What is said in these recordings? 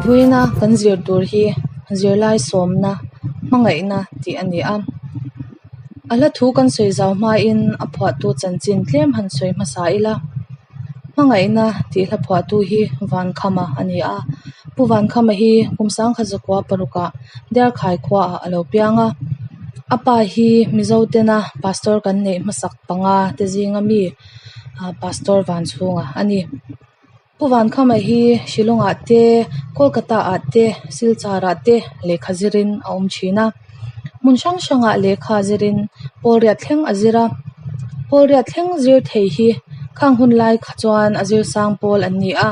Vawiina kan zir tur hi zirlai sawmna hmangaihna tih a ni a. A hla thu kan sawi zau hmain a phuahtu chanchin tlem han sawi hmasa ila. Hmangaihna tih hla phuahtu hi Vankhama a ni a. Pu Vankhama hi kum sangkhat zakua parukah Diarkhai khuaah a lo piang a. A pa hi Mizo tena Pastor kan neih hmasak panga te zinga mi Pastor Vanchhunga a ni. Pu Vankhama hi Shillong-ah te, Kolkata-ah te, Silchar-ah te lehkha zirin a awm thin a. Hmun hrang hrangah lehkha zirin pawl riat thleng a zir a. Pawl riat thleng zir thei hi khang hun lai kha chuan a zir sang pawl an ni a.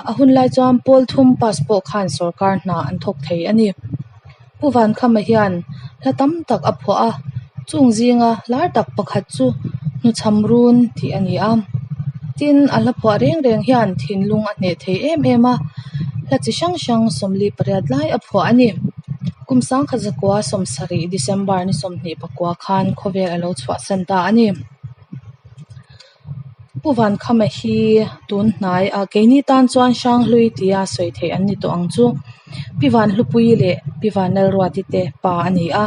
A hun lai chuan pawl thum pass pawh khan sawrkar hna an thawk thei a ni. Pu Vankhama hian hla tam tak a phuah a, chung zinga lar tak pakhat chu Hnuchham Run tih a ni a. Tin, a hla phuah reng reng hian thinlung a hneh thei em em a, hla chi hrang hrang 48 lai a phuah a ni. Kum sangkhat zakua 70 December ni 24 khan khawvel a lo chhuahsan ta a ni. Pu Vankhama hi tun hnai a keini tan chuan Hranghlui tia sawi theih an ni tawh ang chu. Pi Vanhlupuii leh Pi Vanlalruati te pa a ni a.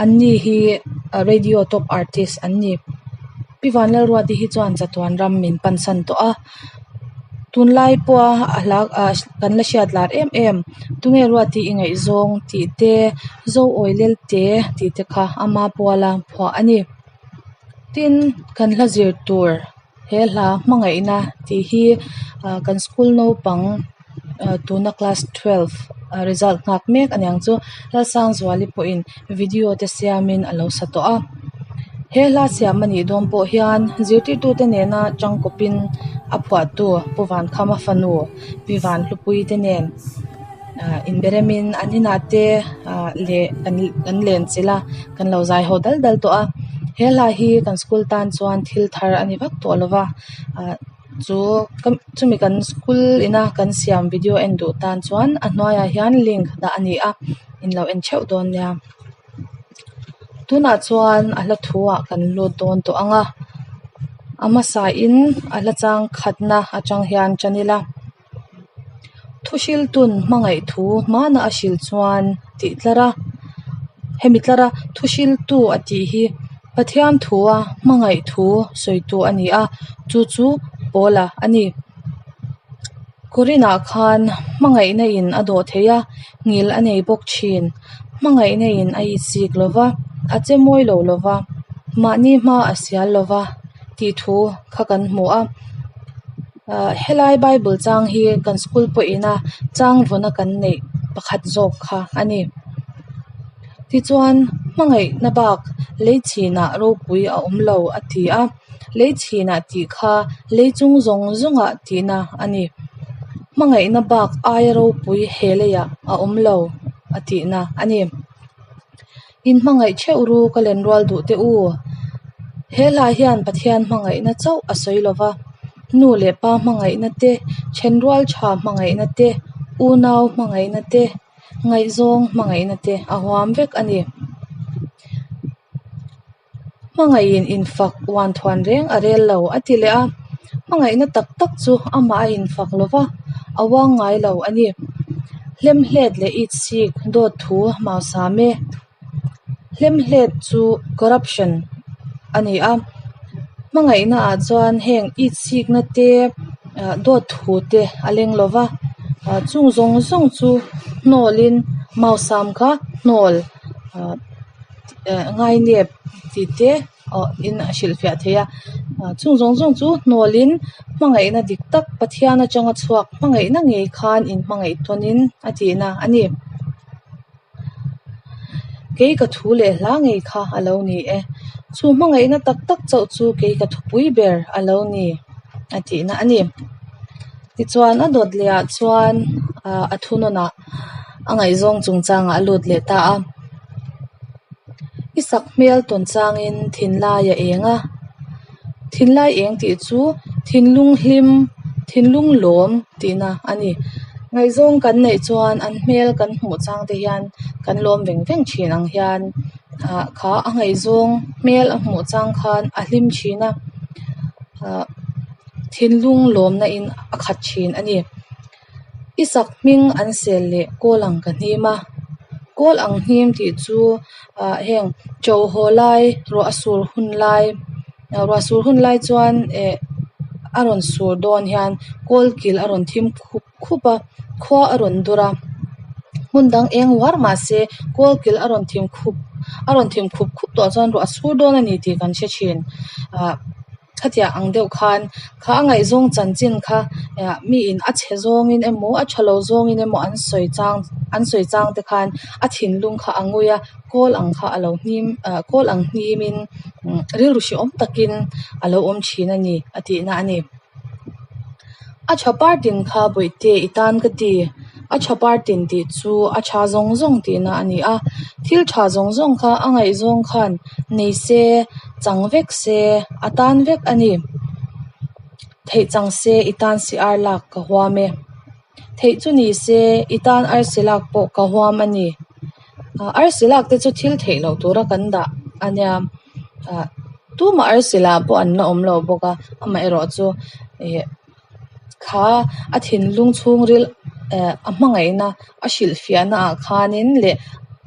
Anni hi radio top artist an ni. Pi Vanlalruati hi chuan chatuan ram min pansan tawh a. Tunlai pawha a hla kan la hriat lar em em Tunge Ruati i ngaihzawng tih te, Zo awi lelte tih te kha ama puala phuah a ni. Tin, kan hla zir tur he hla hmangaihna tih hi kan school naupang tuna class twelve result nghak mek a niang chu Lalsangzuali pawhin video te siamin a lo sa tawh a. He hla siam a nih dawn pawh hian zirtirtute nena tangkawpin a phuahtu Pu Vankhama fanu Pi Vanhlupuii te nen inberemin an inah te leh kan len chilh a kan lo zai ho dal dal tawh a. He hla hi kan school tan chuan thil thar a ni vak tawh lo va chu chumi kan school ina kan siam video en duh tan chuan a hnuaiah hian link dah a ni a in lo en theuh dawn nia. Tunah chuan a hla thu ah kan lut dawn tawh ang a a hmasa in a hla chang khatna atang hian tan ila. Thuhriltun hmangaih thu hmana a hrilh chuan tih tlar a, hemi tlara thuhriltu a tih hi Pathian thua hmangaih thu sawitu a ni a, chu chu Paula a ni. Korinah khan hmangaihna in a dawh thei a, ngil a nei bawk thin. Hmangaihna in a itsik lo va, a che mawi lo lo va, mahni hma a sial lo va tih thu kha kan hmu a. Helai Bible chang hi kan school pawhin a chang vawna kan neih pakhat zawk kha a ni. Tichuan, hmangaihna bak lei chhinah ropui a awm lo a ti a, lei chhinah tih kha lei chung zawng zawngah tihna a ni. Hmangaihna bak aia ropui he leiah a awm lo a tihna a ni. Inhmangaih theuh ru ka lenrual duh teh u. He hla hian Pathian hmangaihna chauh a sawi lo va, nu leh pa hmangaihna te, thenrual tha hmangaihna te, unau hmangaihna te, ngaihzawng hmangaihna te a huam vek a ni. Hmangaihin infak uan thuan reng a rel lo a ti leh a, hmangaihna tak tak chu amah a infak lo va, a uang ngai lo a ni. Hlemhlet leh itsik dawt thu mausam e. Hlemhlet chu corruption a ni a, hmangaihna ah chuan heng itsikna te dawt thu te a leng lo va, chung zawng zawng chu hnawlin mausam kha hnawl. Ngainep tih te aw in a hrilhfiah thei a chung zawng zawng chu hnawlin hmangaihna dik tak Pathian atanga chhuak hmangaihna ngei khan in hmangaih tawnin a tihna a ni. Kei ka thu leh hla ngei kha a lo ni e. Chu hmangaihna tak tak chauh chu kei ka thupui ber a lo ni a tihna a ni. Tichuan a dawt leh ah chuan a thunawnah a ngaihzawng chungchangah a lut leh ta a. I sak hmel tawn changin thinlai a eng a. Thinlai eng tih chu thinlung hlim, thinlung lawm tihna a ni. Ngaihzawng kan neih chuan an hmel kan hmuh chang te hian kan lawm veng veng thin ang hian kha a ngaihzawng hmel a hmuh chang khan a hlim thin a. Thinlung lawmna in a khat thin a ni. I sak hming an sel leh kawl ang ka hnim a. Kawl ang hnim tih chu ah heng cho haw lai ruah a sur hun lai ah ruah sur hun lai chuan eh a rawn sur dawn hian kawl kil a rawn thim khup khup a khua a rawn dur a hmun dang eng uar mahse kawl kil a rawn thim khup a rawn thim khup khup tawh chuan ruah a sur dawn a ni tih kan hre thin ah khatiang ang deuh khan kha a ngaihzawng chanchin kha ah miin a chhe zawngin emaw a tha lo zawngin emaw an sawi chang an sawi chang te khan a thinlung kha a ngui a kawl ang kha a lo hnim ah kawl ang hnimin rilru hrehawm takin a lo awm thin a ni a tihna a ni. A tha partin kha bawihte i tan ka ti. A tha partin tih chu a tha zawng zawng tihna a ni a. Thil tha zawng zawng kha a ngaihzawng khan nei se, chang vek se, a tan vek a ni. Theih chang se i tan si ar lak ka huam e. Theih chu ni se i tan arsi lak pawh ka huam a ni. Arsi lak te chu thil theih loh tura kan dah a nia. Tumah arsi lah pawh an la awm lo bawk a, amaherawh chu ih kha a thinlung chhungril eh a hmangaihna a hrilhfiahna ah khanin leh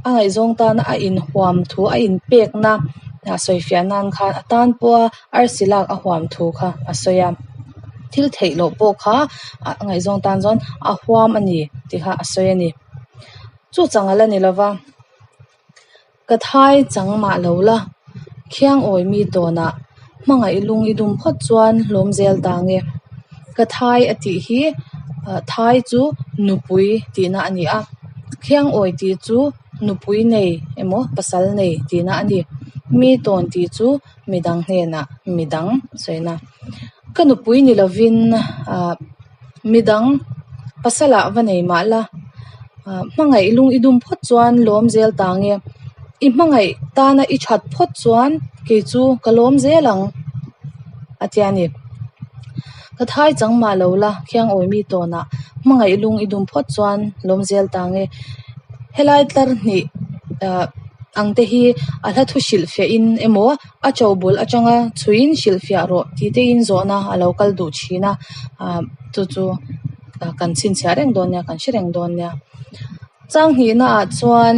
a ngaihzawng tana a inhuam thu a inpekna a sawifiah nan khan a tan pawha arsi lak a huam thu kha a sawi a, thil theih loh pawh kha a ngaihzawng tan chuan a huam a ni tih kha a sawi a ni. Chu chang a la ni lova. Ka thai chang mah lo la, khiang awi mi tawnah hmangaih lung i dum phawt chuan hlawm zel ta nge. Ka thai a tih hi thai chu nupui tihna a ni a, khiang awi tih chu nupui nei emaw pasal nei tihna a ni. Mi tawn tih chu midang hnenah midang sawina. Ka nupui ni lovin midang pasalah va nei mah la, Hmangaih lung i dum phawt chuan lawm zel ta nge? I hmangaih tana i that phawt chuan kei chu ka lawm zel ang, a ti a ni. Ka thai chang mah lo la, khiangawi mi tawnah hmangaih lung i dum phawt chuan lawm zel ta nge? Helai tlar hnih ang te hi a hla thu hrilhfiahin emaw a tobul atanga chhuiin hrilhfiah rawh tih tein zawhna a lo kal duh thin a, chu chu. Kan chhinchhiah reng dawn nia, kan hre reng dawn nia. Chang hnihna ah chuan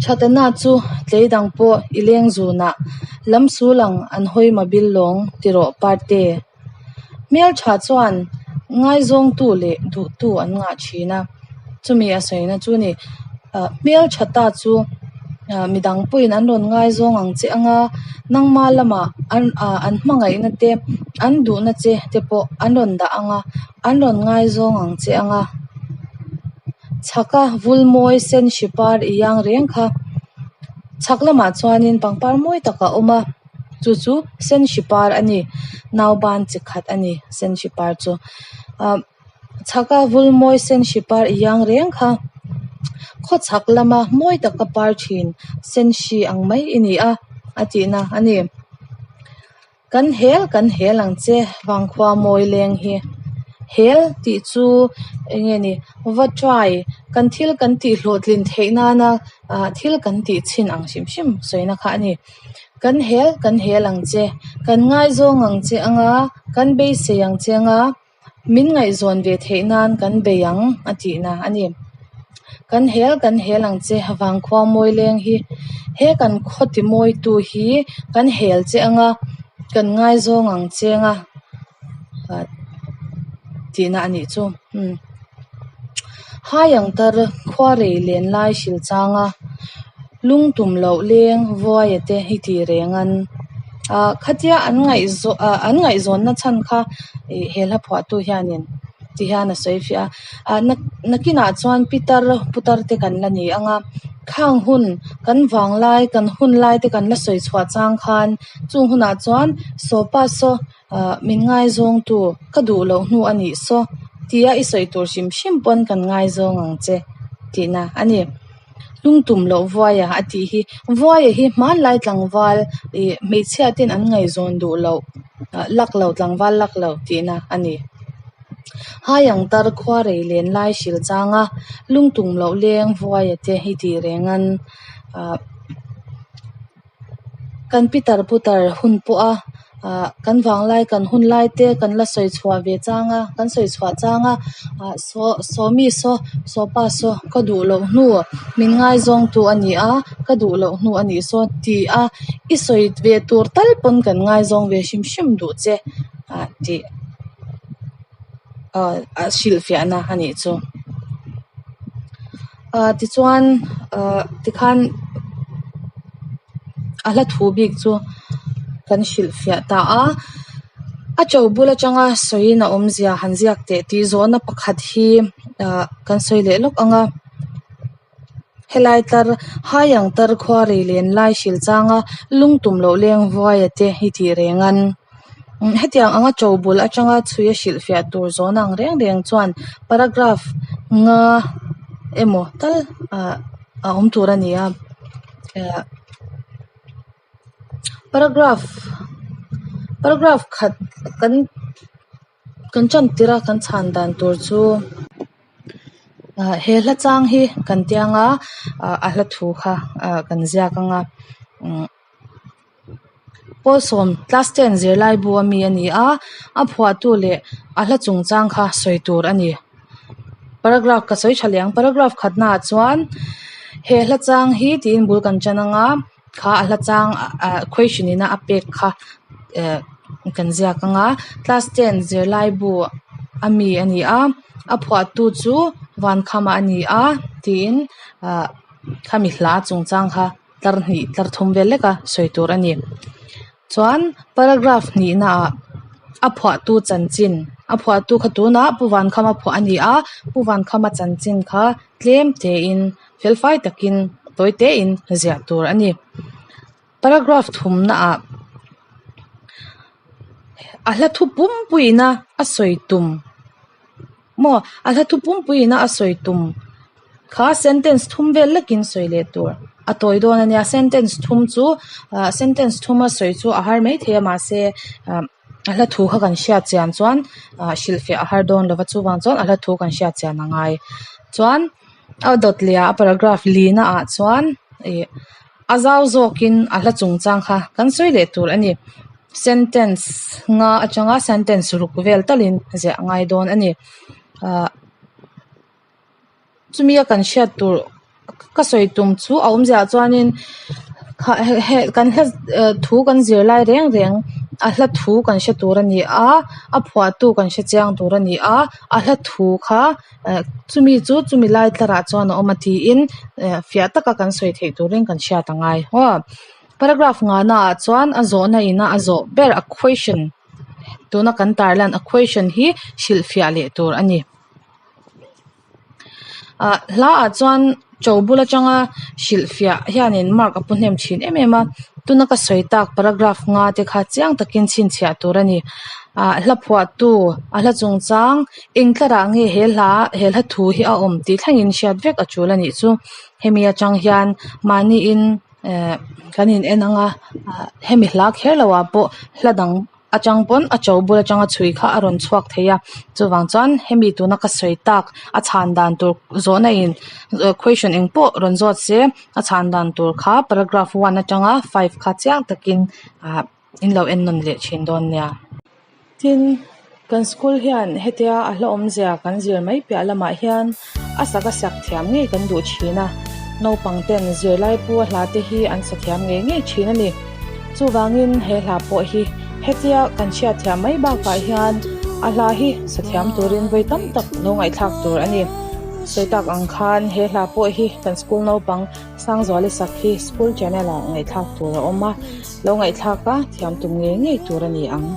Thatana chu tlei dang pawh i leng zunah lam sul ang an hawi ma bil lawng ti rawh Parte. Hmeltha chuan ngaizawngtu leh duhtu an ngah thin a, chumi a sawina chu ni. Hmeltha ta chu midang pawhin an rawn ngaizawng ang che anga nangma lamah an an hmangaihna te an duhna che te pawh an rawn dah anga an rawn ngaizawng ang che anga chhaka vulmawi sen hripar i iang reng kha chhak lamah chuanin pangpar mawi tak a awm a chu chu sen hripar a ni nauban chi khat a ni sen hripar chu ah. Chhaka vulmawi sen hri par i iang reng kha. Khaw chhak lama mawi taka par thin sen hri ang mai i ni a, a tihna a ni. Kan hel kan hel ang che vangkhua mawi leng hi. Hel tih chu eng nge ni va try kan thil kan tih hlawhtlin theih nana thil kan tih chhin ang hrim hrim sawina kha a ni. Kan hel kan hel ang che, kan ngaizawng ang che anga, kan beisei ang che anga, Min ngaihzawn ve theih nan kan bei ang a tihna a ni. Kan hel kan hel ang che vangkhua mawi leng hi. He kan khaw ti mawitu hi kan hel che anga kan ngaizawng ang che anga tihna a nih chu. Hai ang tar khua rei len lai hril changa lungtum loh leng vuaia te hi ti reng an. Ah khatia an ngaihzaw ah an ngaihzawnna chhan kha ih he hla phuahtu hianin ti hian a sawi fiah a. Ah nak nakinah chuan pitar putar te kan la ni ang a, khang hun kan vanglai kan hun lai te kan la sawi chhuah chang khan chung hunah chuan sawpa saw ah min ngaizawngtu ka duh loh hnu a nih saw tia i sawi tur hrim hrim pawn kan ngaizawng ang che tihna a ni. Lungtum loh Vuaia a tih hi Vuaia hi hmanlai tlangval ih hmeichhia ten an ngaihzawn duh loh lak lo tlangval lak lo tihna a ni. Hai ang tar khua rei len lai hril changa lungtum loh leng Vuaia te hi tih reng an ah kan pitar putar hun pawha Ah kan vanglai kan hun lai te kan la sawi chhuah ve chang a kan sawi chhuah chang a ah saw saw mi saw saw pa saw ka duh loh hnu min ngaizawng tu a ni a ka duh loh hnu a nih saw ti a i sawi ve tur tal pawn kan ngaizawng ve hrim hrim duh che ah tih ah a hrilhfiahna a nih chu. Ah tichuan ah tikhan a hla thu bik chu kan hrilhfiah ta a, a to bul atanga sawiin a awmzia han ziak teh tih zawhna pakhat hi ah kan sawi leh lawk ang a. Helai tlar hai ang tar khua rei len lai hril changa lungtum loh leng vuaia te hi tih reng an. Hetiang anga to bul atanga chhui a hrilhfiah tur zawhna ang reng reng chuan paragraph nga emaw tal ah a awm tur a ni a. Paragraph paragraph khat kan kan tan tirh a kan chhan dan tur chu ah he hla chang hi kan tiang a ah a hla thu kha ah kan ziak ang a umm pawlsawm class ten zirlai bu a mi a ni a a phuahtu leh a hla chungchang kha sawi tur a ni. Paragraph ka sawi tha leh ang paragraph khatnaah chuan he hla chang hi tiin bul kan tan ang a kha a hla chang ah question ina a pek kha eh kan ziak ang a class ten zirlai bu a mi a ni a a phuahtu chu Vankhama a ni a tiin ah khami hla chungchang kha tlar hnih tlar thum vel lek a sawi tur a ni. Chuan paragraph hnihna ah a phuahtu chanchin a phuahtu kha tunah Pu Vankhama phuah a ni a Pu Vankhama chanchin kha tlem tein felfai takin tawi tein ziah tur a ni. Paragraph thumna ah a hla thu pumpuiin a a sawi tum maw a hla thu pumpuiin a a sawi tum kha sentence thum vel lekin sawi leh tur a tawi dawn a nia sentence thum chu ah sentence thuma sawi chu a har maithei a mahse ah a hla thu kha kan hriat chian chuan ah hrilhfiah a har dawn lo va chuvang chuan a hla thu kan hriat chian a ngai chuan a dawt leh ah a paragraph lina ah chuan ih a zau zawkin a hla chungchang kha kan sawi leh tur a ni sentence nga atanga sentence ruk vel talin ziah a ngai dawn a ni ah chumi a kan hriat tur ka sawi tum chu a awmzia ah chuanin kan hla thu kan zir lai reng reng a hla thu kan hre tur a ni a a phuahtu kan hre chiang tur a ni a a hla thu kha eh chumi chu chumi lai tlarah chuan a awm a tiin eh fiah taka kan sawi theih turin kan hriat a ngai haw. Paragraph ngahna ah chuan a zawhna ina a zawh ber a question tuna kan tarlan a question hi hrilhfiah leh tur a ni. Ah hla ah chuan to bul atanga hrilhfiah hianin mark a pu hnem thin em em a tuna ka sawi tak paragraph nga te kha chiang takin chhinchhiah tur a ni. Ah hla phuahtu a hla chungchang eng tlarah nge he hla he hla thu hi a awm tih thlengin hriat vek a tul a nih chu hemi atang hian mahniin eh kan in en ang a ah hemi hla kher lo ah pawh hla dang atang pawn a to bul atanga chhui kha a rawn chhuak thei a chuvang chuan hemi tuna ka sawi tak a chhan dan tur zawhna in question eng pawh rawn zawt se a chhan dan tur kha paragraph one atanga five kha chiang takin ah in lo en nawn leh thin dawn nia. Tin, kan school hian hetia a hla awmzia kan zir mai piah lamah hian a sak a sak thiam ngei kan duh thin a, naupang ten zirlai pu a hla te hi an sa thiam ngei ngei thin a ni. Chuvangin he hla pawh hi hetia kan hriat thiam mai bakah hian a hla hi sa thiam turin vawi tam tak lo ngaihthlak tur a ni. Sawi tak ang khan he hla pawh hi kan school naupang Sangzuali sak hi school channel ah ngaihthlak tur a awm a, lo ngaihthlak a thiam tum ngei ngei tur a ni ang.